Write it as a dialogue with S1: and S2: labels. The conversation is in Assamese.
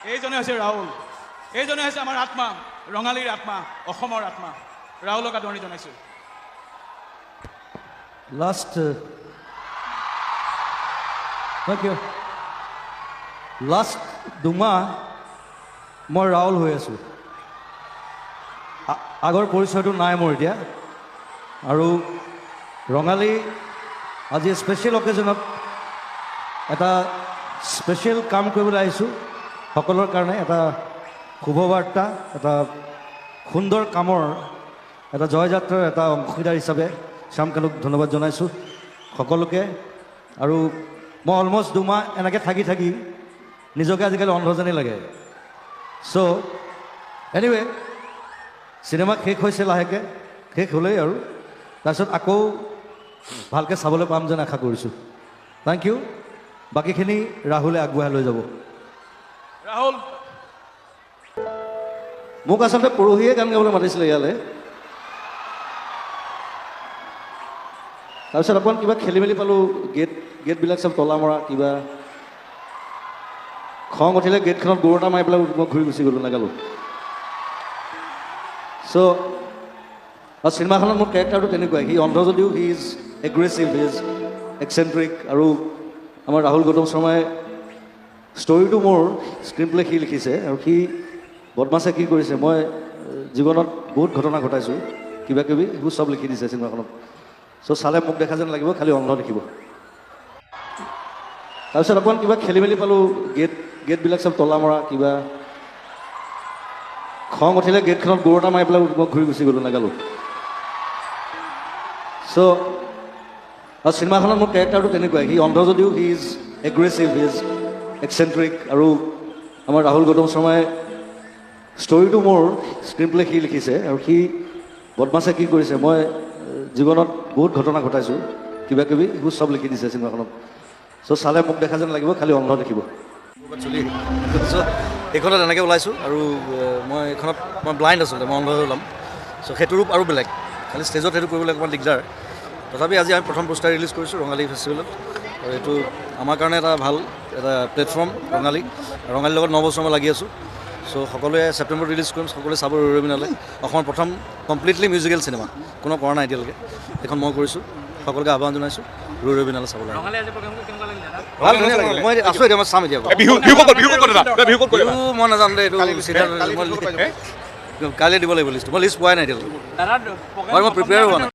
S1: এইজনে হৈছে ৰাহুল, এইজনে হৈছে আমাৰ আত্মা, ৰঙালীৰ আত্মা, অসমৰ আত্মা। ৰাহুলক আদৰণি জনাইছোঁ।
S2: Last, thank U. Last 2 মাহ মই ৰাহুল হৈ আছোঁ। আগৰ পৰিচয়টো নাই মোৰ এতিয়া। আৰু ৰঙালী আজি স্পেচিয়েল অকেজনত এটা স্পেচিয়েল কাম কৰিবলৈ আহিছোঁ। সকলোৰ কাৰণে এটা শুভবাৰ্তা, এটা সুন্দৰ কামৰ এটা জয়যাত্ৰাৰ এটা অংশীদাৰ হিচাপে শ্যামকানুক ধন্যবাদ জনাইছোঁ সকলোকে। আৰু মই অলমষ্ট 2 মাহ এনেকৈ থাকি থাকি নিজকে আজিকালি অন্ধজনেই লাগে। চ' এনিৱে, চিনেমা শেষ হৈছে, লাহেকৈ শেষ হ'লেই আৰু তাৰপিছত আকৌ ভালকৈ চাবলৈ পাম যেন আশা কৰিছোঁ। Thank U. বাকীখিনি ৰাহুলে আগবঢ়াই লৈ যাব।
S1: ৰাহুল।
S2: মোক আচলতে পৰহিয়ে গান গাবলৈ মাতিছিলে ইয়ালৈ। তাৰপিছত অকণমান কিবা খেলি মেলি পালোঁ। গেটবিলাক চব তলা মৰা, কিবা খং উঠিলে গেটখনত গোৰ এটা মাৰি পেলাই মই ঘূৰি গুচি গ'লোঁ, নাগালোঁ। চ' আৰু চিনেমাখনত মোৰ কেৰেক্টাৰটো তেনেকুৱাই। সি অন্ধ যদিও he is aggressive, he is eccentric. আৰু আমাৰ ৰাহুল গৌতম শৰ্মাই ষ্টৰিটো মোৰ স্ক্ৰীণ প্লে সি লিখিছে। আৰু সি বদমাছে কি কৰিছে, মই জীৱনত বহুত ঘটনা ঘটাইছোঁ, কিবা কিবি সেইবোৰ চব লিখি দিছে চিনেমাখনত। চ' চালে মোক দেখা যেন লাগিব, খালি অন্ধ দেখিব। তাৰপিছত অকণমান কিবা খেলি মেলি পালোঁ। গেটবিলাক চব তলা মৰা, কিবা খং উঠিলে গেটখনত গোৰ এটা মাৰি পেলাই মই ঘূৰি গুচি গ'লোঁ, নাগালোঁ। চ' আৰু চিনেমাখনত মোৰ কেৰেক্টাৰটো তেনেকুৱাই। সি অন্ধ যদিও he is aggressive, he is eccentric. আৰু আমাৰ ৰাহুল গৌতম শৰ্মাই ষ্টৰিটো মোৰ স্ক্ৰীণ প্লে সি লিখিছে। আৰু সি বদমাছে কি কৰিছে, মই জীৱনত বহুত ঘটনা ঘটাইছোঁ, কিবা কিবি সেইবোৰ চব লিখি দিছে চিনেমাখনত। চ' চালে মোক দেখা যেন লাগিব, খালি অন্ধ দেখিব। চলি চ' এইখনত এনেকৈ ওলাইছোঁ আৰু মই এইখনত মই ব্লাইণ্ড, আচলতে মই অন্ধ হৈ ওলাম। চ' সেইটো ৰূপ আৰু বেলেগ, খালি ষ্টেজত সেইটো কৰিবলৈ অকণমান দিগদাৰ। তথাপি আজি আমি প্ৰথম পোষ্টাৰ ৰিলিজ কৰিছোঁ ৰঙালী ফেষ্টিভেলত আৰু এইটো আমাৰ কাৰণে এটা ভাল এটা প্লেটফৰ্ম ৰঙালী। ৰঙালীৰ লগত 9 বছৰ মই লাগি আছোঁ। চ' সকলোৱে ছেপ্টেম্বৰত ৰিলিজ কৰিম, সকলোৱে চাব ৰৈ ৰৈ বিনালে। অসমৰ প্ৰথম কমপ্লিটলি মিউজিকেল চিনেমা, কোনো কৰা নাই এতিয়ালৈকে, সেইখন মই কৰিছোঁ। সকলোকে আহ্বান জনাইছোঁ ৰৈ ৰৈ বিনালে চাবলৈ।
S1: ৰঙালী আজি প্ৰগ্ৰেমটো কেনেকুৱা লাগিলে দাদা?
S2: ভাল, ধুনীয়া লাগিলে। মই আছোঁ এতিয়া, মই চাম এতিয়া।
S3: বিহু বিহু ক'ত, বিহু ক'ত দাদা? বিহু ক'ত কৰিবা?
S2: বিহু মই নাজানো দেই, এইটো চিধা মই কাইলৈ দিব লাগিব লিষ্টটো। মই লিষ্ট পোৱাই নাই এতিয়ালৈকে।
S1: দাদা।
S2: মই প্ৰিপেয়াৰ হোৱা নাই।